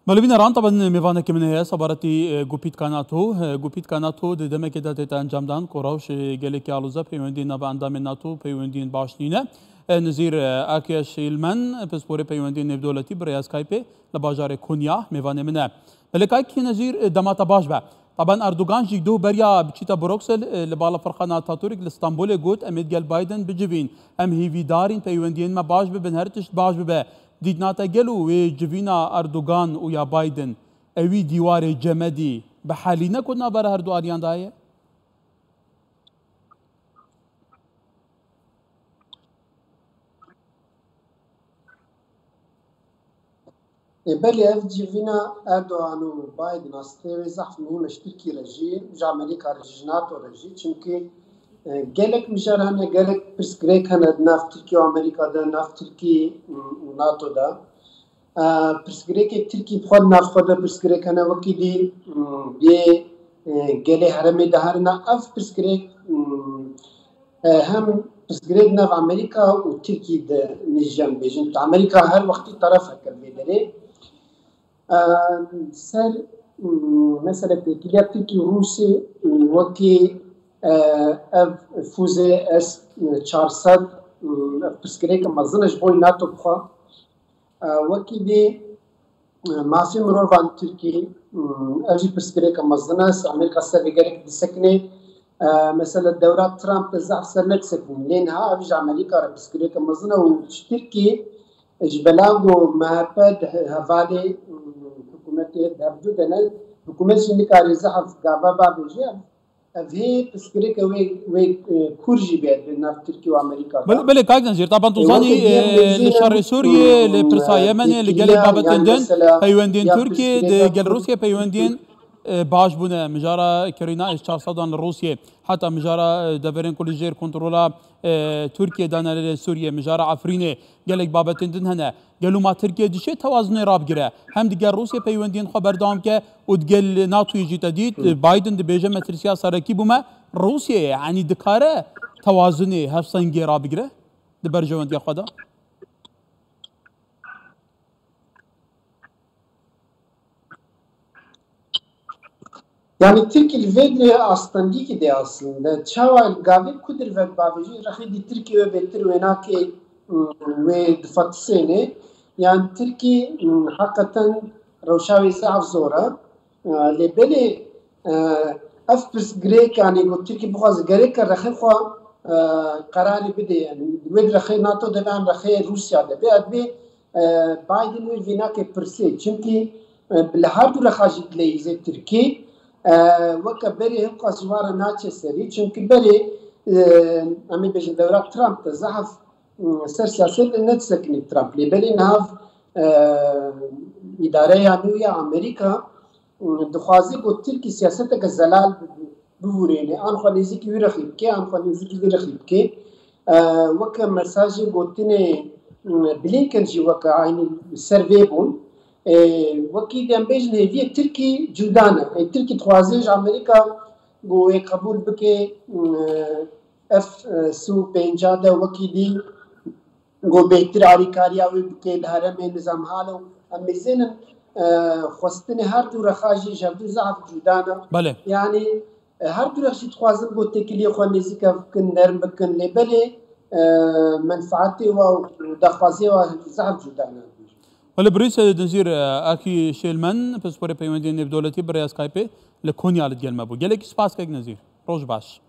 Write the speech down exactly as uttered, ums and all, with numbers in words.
Belê bîneran, taban mêvanekî min heye, sebaretî, e, gopîtka NATO. E, gopîtka NATO di demekê de tête encamdan ku rewşê gelekî aloze peywendiyên nava endamên NATO peywendiyên baş nîne. E, Nizîr, e, Akê Şêlmen, pisporê peywendiyên nêvdewletî bi rêya Skypeê li bajarê Konya mêvanê min e. Belê kayekî Nizîr, e, dema te baş be. Taban Erdogan jî doh beriya biçîte Bruksel, e, li balafirxana Atatürk li Stenbolê got, em ê digel Biden bicivîn. Em hîvîdarîn peywendiyên me baş bibin, her tişt baş bibe. Dîtina te gelo wê civîna Erdogan û ya Biden, ewî dîwarê cemedî bi helîne ku di navbera her du aliyan de heye? Ê, belê ev civîna Erdogan û Biden astê wê zehf muhîm e ji Tirkî re jî, ji Amerîka re jî, ji NATO re jî. Çimkî, e, gelek mijar hene, gelek pirsgirêk hene di nav Tirkî û Amerîka de, nav Tirkî, û NATO de. E, pirsgirêkê Tirkî bi xwe di nav xwe de pirsgirêk hene, wekî dî, û, yê, e, gelê herêmê de herina ev pirsgirêk, û, e, hem pirsgirêk nav Amerîka û Tirkî de nêjiyan bêjin. Amerîka her wextî terefek e vê derê. E, ser, û, mesela têkiliya Tirkî û Rûsî, û, wekî, e, ev fûzê S çar sed, û, ev pirsgirêke mezin e ji bo NATO bi xwe. E, wekî dî, e, mafê mirovan Tirkî, e, ev jî pirsgirêke mezin e. Amerîka ser vê gelek disekine. E, mesela dewra Trump de zehf ser nedisekine. Lê niha ev ji Amerîka re pirsgirêke mezin e û ji Tirkî, ji belango M H P di hevalê, e, hikûmetê de hevdu de ne, hikûmet jî nikare zehf gava bavêje. Ev hê pirsgirêke wê, wê, e, kûr jî bê di nav Tirkî û Amerîka de. Belê, belê, kak Nezîr, taban tu E, zanî, wekî diyem e, li bêjî şerê ne, Sûriyê, li e, pirsa Yemenê, li gelek yekîtiya, babetên yani din, mesela peywendiyên ya Tirkiyê di pirsgirêka gel Kurd Rûsiyê peywendiyên, e, baş bûne. Mijara kirîna S çar sedan li Rûsiyê, heta mijara, e, deverên ku li jêr kontrola, e, Tirkiyê dane li Sûriyê, mijara Efrînê, gelek babetên din hene. Gelo ma Tirkiye dişê tewazinê rabigire? Hem digel Rûsya peywendiyên xwe berdewam ke û digel NATOyê jî te dît, Biden dibêje, metirsiya serekî bûme Rûsyayê. Yanî dikare tewazinê hevsengê rabigire di berjewendiya xwe de? Yani Tirkî li vê dirê astengîkî de aslında. Çawa gavê ku dir ve bavêjî rexê dî Tirkî wê bêtir wênakê, ıı, wê difatisênê. Yani Tirkî, ıı, heqeten rewşa wê zaf zor e. Aa, lê belê, e, ev pirsgirêk, yani ku Tirkî bixwaze gereke rexê xwe, e, qerarê bide, yani wê di rexê NATO de be, em rexê Rûsya de be, ev bê, e, Biden wê vê nake pirsê. Çimkî, e, li her du rexa jî dileyîze Tirkî, e, weke berê hewqas ji wan re naçe serî. Çimkî berê, e, em ê bêjin dewra Trump de zehf, e, ser siyaset de nedisekinî Trump. Lê belê niha, e, îdareya nû ya Amerîka, dixwaze ku Tirkî siyaseteke zelal bi-, bivûrêne, an xwe nêzîkî wî rexî bike, an xwe nêzîkî vî rexî bike. E, weke mesajê gotinê, e, Blinken jî weke aynî ser vê bûn. E, wekî dî em bêjin hêviyê Tirkî cuda ne. E, Tirkî dixwaze ji Amerîka ku wê qebûl bike, e, F, e, sî û pênca de wekî dî ku bêhtir alîkariya wê bike li herêmê nizam hal û em mêzênin, e, xwestinê her du rexa jî ji hevdu zehf cuda ne. Belê. Yanî, e, her du rex jî dixwazin ku têkiliyê xwe nêzîke bikin, nerm bikin, lê belê, e, menfaetê we û daxwaziyê we zehf cuda ne. Belê, birîs, e, Nizîr, e, Akî Şêlmen, pisporê peywendiyên nêvdewletî bi rêya Skypeê li Konya li digel me bû. Gelekî spas kek Nizîr. Roj baş.